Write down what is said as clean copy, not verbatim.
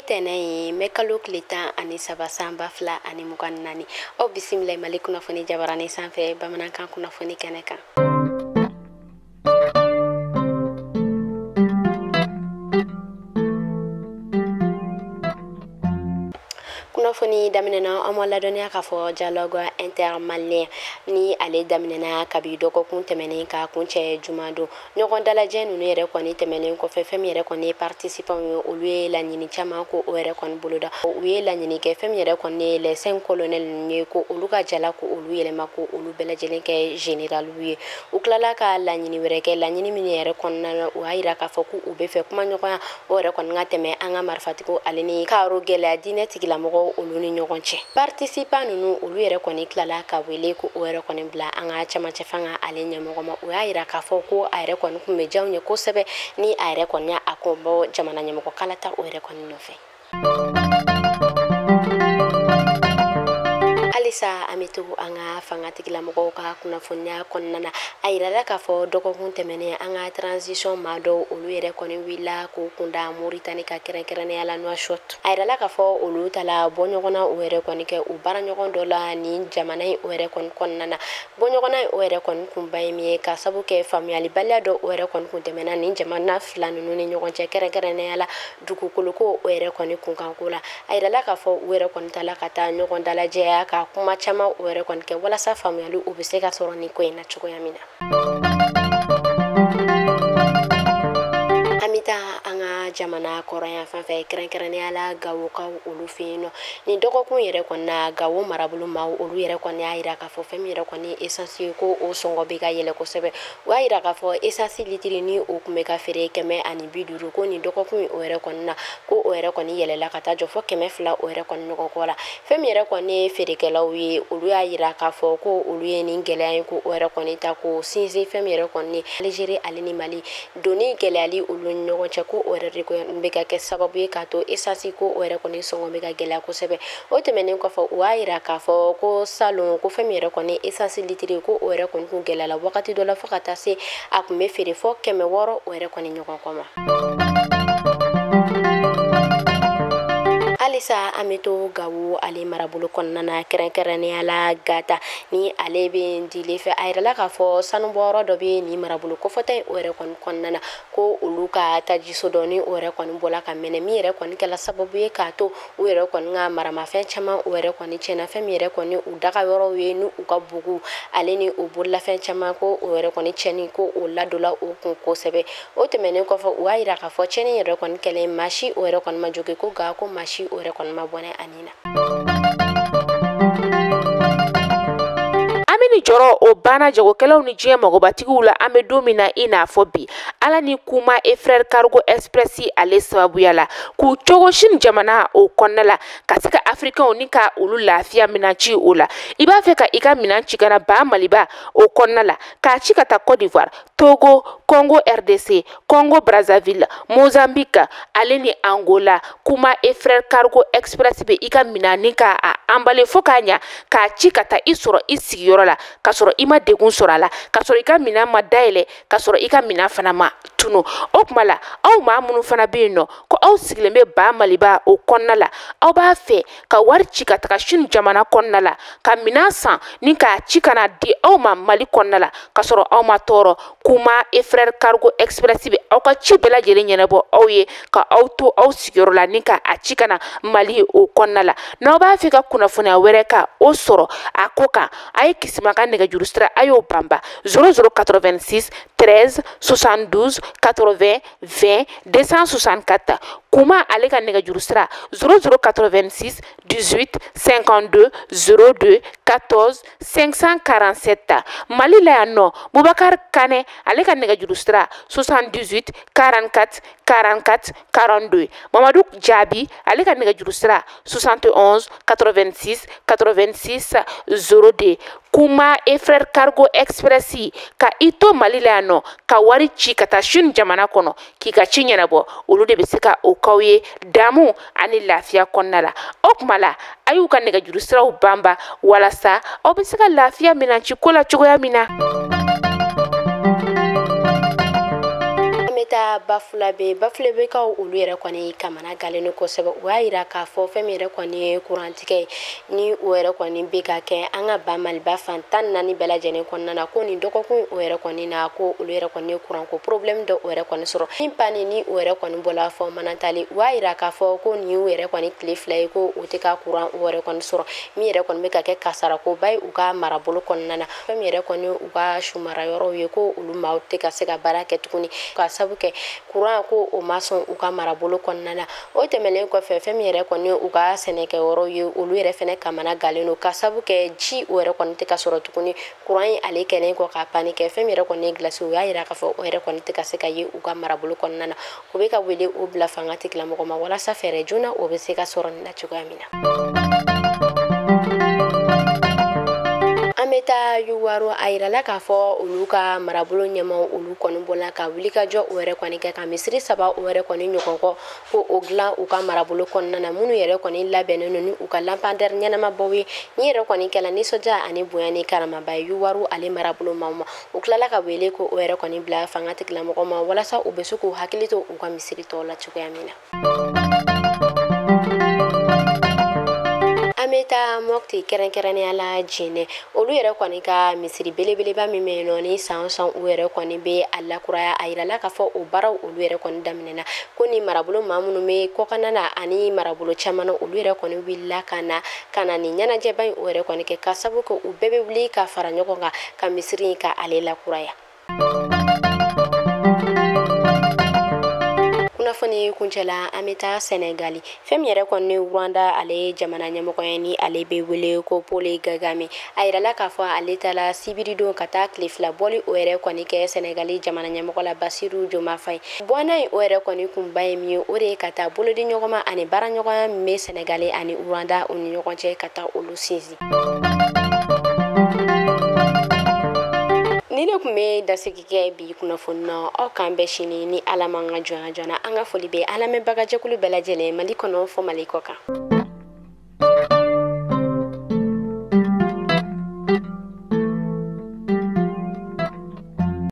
Tɛnɛ ye mɛ kalo tile 13 san 2024. Aw bisimila Mali kunnafoni jabarani sanfɛ bamanankan kunnafoni kɛnɛ kan. Kunnafoni daminɛna an ma ladɔnniya k'a fɔ dialogue intermalien ni ale daminɛna kabi dɔgɔkun tɛmɛnen ka kuncɛ jumadon. Ɲɔgɔn dalajɛ ninnu yɛrɛ kɔni tɛmɛnen kɔfɛ, fɛn min yɛrɛ kɔni ye participants ye, olu ye laɲini caman ko o yɛrɛ kɔni boloda. U ye laɲini kɛ fɛn min yɛrɛ kɔni ye les 5 colonels ninnu ye, ko olu ka jala ko olu yɛlɛma ko olu bɛɛ lajɛlen kɛ généraliw ye. U tilala ka laɲini wɛrɛ kɛ, laɲini min yɛrɛ kɔnɔna na u y'a yira k'a fɔ k'u bɛ fɛ kumaɲɔgɔnya o yɛrɛ kɔni ka tɛmɛ an ka marifatigiw ale ni karo gɛlɛya diinɛ tigilamɔgɔw olu ni ɲɔgɔn cɛ. Participants ninnu olu yɛrɛ kɔni tilala ka wele ko o yɛrɛ kɔni bila an ka camancɛ fanga ale ɲɛmɔgɔ ma. U y'a yira k'a fɔ ko a yɛrɛ kɔni kun bɛ diya u ye kosɛbɛ ni a yɛrɛ kɔni y'a ko bɔ jamana ɲɛmɔgɔ kalata o yɛrɛ kɔni nɔfɛ. Halisa an bɛ to an ka fanga tigilamɔgɔw ka kunnafoniya kɔnɔna na. A yirala k'a fɔ dɔgɔkun tɛmɛnen an ka transition maa dɔw olu yɛrɛ kɔni wulila k'u kunda Moritani ka kɛrɛnkɛrɛnnenya la Nouakchott. A yirala k'a fɔ olu tala bɔ ɲɔgɔn na o yɛrɛ kɔni kɛ u baaraɲɔgɔn dɔ la nin jamana in o yɛrɛ kɔni kɔnɔna na. Bɔ ɲɔgɔnna in o yɛrɛ kɔni kunba ye min ye, ka sabu kɛ faamuyalibaliya dɔ o yɛrɛ kɔni kun tɛmɛna nin jamana fila ninnu ni ɲɔgɔn cɛ, kɛrɛnkɛrɛnnenya la dugukoloko o yɛrɛ kɔni kunkanko la. A yirala k'a fɔ u yɛrɛ kɔni tala ka taa ɲɔgɔn dalajɛya ka kuma caman o yɛrɛ kɔni kɛ walasa faamuyali u bɛ se ka sɔrɔ nin ko in na cogoya min na. An bɛ taa an ka jamana kɔrɔn fan fɛ, kɛrɛnkɛrɛnnenya la Gawokaw olu fɛ yen nɔ. Nin dɔgɔkun yɛrɛ kɔni na, Gawo marabolo maaw olu yɛrɛ kɔni y'a yira k'a fɔ fɛn min yɛrɛ kɔni essence ye ko o sɔngɔ bɛ ka yɛlɛ kosɛbɛ. U y'a yira k'a fɔ essence litiri ni o tun bɛ ka feere 150, ko nin dɔgɔkun o yɛrɛ kɔni na ko o yɛrɛ kɔni yɛlɛla ka taa jɔ fɔ 200 o yɛrɛ kɔni ɲɔgɔn kɔ la. Fɛn min yɛrɛ kɔni ye feerekɛlaw ye, olu y'a yira k'a fɔ ko olu ye nin gɛlɛya in ko o yɛrɛ kɔni ta ko sinsin fɛn min yɛrɛ kɔni Algérie ale ni Mali donni gɛlɛyali olu ni ɲɔgɔn cɛ, ko o yɛrɛ de bɛ ka kɛ sababu ye k'a to essence ko o yɛrɛ kɔni sɔngɔ bɛ ka gɛlɛya kosɛbɛ. O tɛmɛnen kɔfɛ, u y'a yira k'a fɔ ko salon ko fɛn min yɛrɛ kɔni essence litiri ko o yɛrɛ kɔni kun gɛlɛyala wagati dɔ la fo ka taa se a kun bɛ feere fɔ 600 o yɛrɛ kɔni ɲɔgɔn kɔ ma. Halisa an bɛ to Gawo ale marabolo kɔnɔna na, kɛrɛnkɛrɛnnenya la Gata ni ale bɛ Ndile fɛ. A yirala k'a fɔ sanubɔyɔrɔ dɔ bɛ nin marabolo kofɔta in o yɛrɛ kɔni kɔnɔna na, ko olu ka tajiso dɔ ni o yɛrɛ kɔni bɔla ka mɛnɛ, min yɛrɛ kɔni kɛla sababu ye k'a to u yɛrɛ kɔni ka maramafɛn caman o yɛrɛ kɔni tiɲɛna. Fɛn min yɛrɛ kɔni u daga yɔrɔw ye ni u ka bugu ale ni u bololafɛn caman ko o yɛrɛ kɔni tiɲɛni ko o ladonna o kun kosɛbɛ. O tɛmɛnen kɔfɛ, u y'a yira k'a fɔ tiɲɛni yɛrɛ kɔni kɛlen maa si o yɛrɛ kɔni ma jogin, ko nka ko maa si o yɛrɛ kɔni ma bɔnɛ a nin na. An bɛ ni jɔrɔ o banna jagokɛlaw ni diɲɛ magobatigiw la an bɛ don min na i n'a fɔ bi, Ala ni Kuma et Frère Cargo Express ale sababuya la k'u cogo Chine jamana o kɔnɔna la ka se ka Africainw ni ka olu lafiya minɛn ci o la. I b'a fɛ ka i ka minɛn ci ka na ba Maliba o kɔnɔna la, k'a ci ka taa Côte d'Ivoire, Togo, Congo RDC, Congo Brazzaville, Mozambique ale ni Angola. Kuma et Frère Cargo Express bɛ i ka minɛn ni ka a emballer fo k'a ɲa k'a ci ka taa i sɔrɔ i sigiyɔrɔ la, k'a sɔrɔ i ma degun sɔrɔ a la, k'a sɔrɔ i ka minɛn ma dayɛlɛ, k'a sɔrɔ i ka minɛn fana ma tunu. O tuma la, aw maa minnu fana bɛ yen nɔ ko aw sigilen bɛ ba Maliba o kɔnɔna la, aw b'a fɛ ka wari ci ka taga Chine jamana kɔnɔna la ka minɛn san ni k'a ci ka na di aw ma Mali kɔnɔna la k'a sɔrɔ aw ma tɔɔrɔ. Kuma et Frère Cargo Express bɛ aw ka ci bɛɛ lajɛlen ɲɛnabɔ aw ye ka aw to aw sigiyɔrɔ la ni ka a ci ka na Mali o kɔnɔna la. N'aw b'a fɛ ka kunnafoniya wɛrɛ ka o sɔrɔ a ko kan, a ye Kisima ka nɛgɛjuru sira a y'o banba 00 86 13 72 80 20 264. Kuma ale ka nɛgɛjuru sira 00 86 18 52 02 14 547. Mali la yan nɔ, Bubakari Kanɛ ale ka nɛgɛjuru sira 78 44 44 42. Mamadu Jaabi ale ka nɛgɛjuru sira 71 86 86 02. Kuma et Frère Cargo Express ka i to Mali la yan nɔ ka wari ci ka taa Chine jamana kɔnɔ k'i ka ci ɲɛnabɔ, olu de bɛ se ka o k'aw ye damu ani lafiya kɔnɔna la. O tuma la, a y'u ka nɛgɛjuru siraw banba walasa aw bɛ se ka lafiya minɛn ci ko la cogoya min na. An bɛ taa taa Bafulabekaw olu yɛrɛ kɔni kamana galen kosɛbɛ. U y'a yira k'a fɔ fɛn min yɛrɛ kɔni ye kurantigɛ ni o yɛrɛ kɔni bɛ ka kɛ an ka ba Maliba fan 14 bɛɛ lajɛlen kɔnɔna na, ko nin dɔgɔkun o yɛrɛ kɔni na ko olu yɛrɛ kɔni ye kuranko problème dɔ o yɛrɛ kɔni sɔrɔ. Ni panne ni o yɛrɛ kɔni bɔla fɔ Manantali, u y'a yira k'a fɔ ko nin y'u yɛrɛ kɔni tile 2 ye ko u tɛ ka kuran o yɛrɛ kɔni sɔrɔ, min yɛrɛ kɔni bɛ ka kɛ kasarakoba ye u ka marabolo kɔnɔna na. Fɛn min yɛrɛ kɔni u ka sumara yɔrɔw ye ko olu maaw tɛ ka se ka baara kɛ tuguni ka sabu kɛ kuran ko o ma sɔn u ka marabolo kɔnɔna na. O tɛmɛnen kɔfɛ, fɛn min yɛrɛ kɔni u ka sɛnɛkɛyɔrɔw ye olu yɛrɛ fɛnɛ kamana galen don ka sabu kɛ ji o yɛrɛ kɔni tɛ ka sɔrɔ tuguni. Kuran in ale kɛlen kɔ ka panni kɛ, fɛn min yɛrɛ kɔni ye gilasi, u y'a yira k'a fɔ o yɛrɛ kɔni tɛ ka se ka ye u ka marabolo kɔnɔna na. U bɛ ka wele o bila fanga tigilamɔgɔ ma walasa fɛɛrɛ joona o bɛ se ka sɔrɔ nin na cogoya min na. An bɛ taa Yuwaro, a yirala k'a fɔ olu ka marabolo ɲɛmaw olu kɔni bɔla ka wulikajɔ o yɛrɛ kɔni kɛ ka misiri 3 o yɛrɛ kɔni ɲɔgɔn kɔ ko o dilan u ka marabolo kɔnɔna na, minnu yɛrɛ kɔni labɛnnen don ni u ka lampadaire ɲɛnamabaw ye. Ni yɛrɛ kɔni kɛla nisɔndiya ani bonya ni karamaba ye Yuwaro ale marabolo maaw ma. U tilala ka wele ko o yɛrɛ kɔni bila fanga tigilamɔgɔw ma walasa u bɛ se k'u hakili to u ka misiri tɔw la cogoya min na. An bɛ taa Mopti kɛrɛnkɛrɛnnenya la Jɛnɛ, olu yɛrɛ kɔni ka misiri belebeleba min bɛ yen nɔ ni san o san u yɛrɛ kɔni bɛ a lakuraya, a yirala k'a fɔ o baaraw olu yɛrɛ kɔni daminɛna, ko ni marabolo maa minnu bɛ kɔkanna na ani marabolo caman na olu yɛrɛ kɔni wulila ka na nin ɲɛnajɛba in o yɛrɛ kɔni kɛ ka sabu kɛ u bɛɛ bɛ wuli ka fara ɲɔgɔn kan ka misiri in ka ale lakuraya. Kunnafoni kuncɛla, an bɛ taa Senegali. Fɛn min yɛrɛ kɔni Rwanda ale ye jamana ɲɛmɔgɔ ye ni ale bɛ wele ko Paul Kagame, a yirala k'a fɔ ale taara sibiridon ka taa tile 2 bɔli o yɛrɛ kɔni kɛ Senegali jamana ɲɛmɔgɔ la Basiru Diomaye Faye. Bɔnna in o yɛrɛ kɔni kunba ye min ye, o de ye ka taa bolodi ɲɔgɔn ma ani baara ɲɔgɔnya min bɛ Senegali ani Rwanda u ni ɲɔgɔn cɛ ka taa olu sinsin. Ni ne tun bɛ dasigi kɛ bi kunnafoni na, aw k'an bɛɛ sini ni Ala m'an ka jɔnya joona. An ka foli bɛ an lamɛnbagajɛkulu bɛɛ lajɛlen Mali kɔnɔ fɔ Mali kɔ kan.